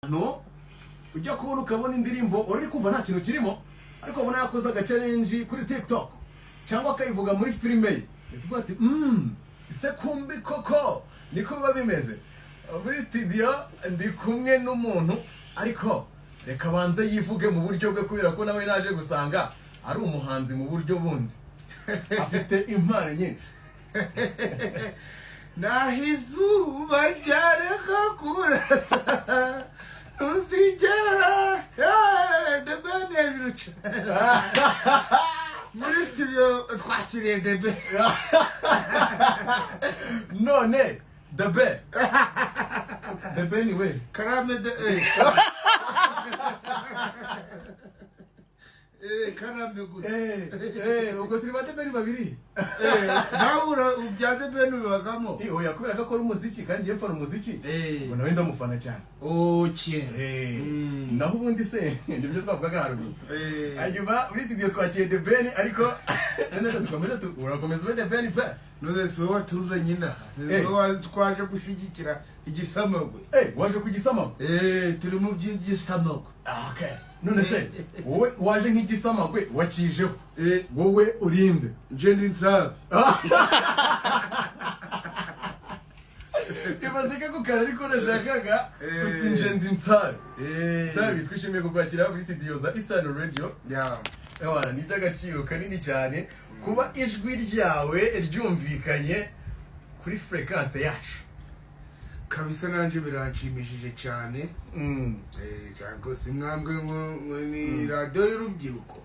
Ahantu ujya kubona ukabona indirimbo uri kumva nta kintu kirimo, ariko ubona yakoze agachallenge kuri TikTok cyangwa akayivuga muri filime ye, uhita uvuga ati: "Ese kumbi koko niko biba bimeze?" Muri studio ndi kumwe n'umuntu, ariko reka abanze yivuge mu buryo bwe, kubera ko nawe naje gusanga ari umuhanzi mu buryo bundi, afite impano nyinshi. Naho izuba ryareka kurasa, ntuzigera. The Ben hejuru cyane. Muri studio twakiriye The Ben. None The Ben, The Ben we. Karame de karame gusa. Ubwo turi ba The Ben babiri. Nawe ubya The Ben bibagamo. Oya, kubera ko akora umuziki kandi njye mfana umuziki, ubwo nawe ndamufana cyane. Naho ubundi se nibyo twavugaga haruguru. Hanyuma muri studio twakiriye The Ben, ariko none dukomeze urakomeza ube The Ben pe. None si wowe tuzanye inaha? Si wowe twaje gushyigikira igisamagwe? Waje ku gisamagwe? Turi mu by'igisamagwe. Ah, okay. None se wowe waje nk'igisamagwe, wakijeho, wowe urinde? Nje ndi nsabe. Imaze kakukara, ariko nashakaga uti nje ndi nsabe. Nsabi, twishimiye kukwakira kuri studio za Isano Radio. Ewana, ni iby'agaciro kanini cyane kuba ijwi ryawe ryumvikanye kuri fréquence yacu. Kabisa, nanje biranshimishije cyane. Cyangwa se mwambwe ngo ni radiyo y'urubyiruko.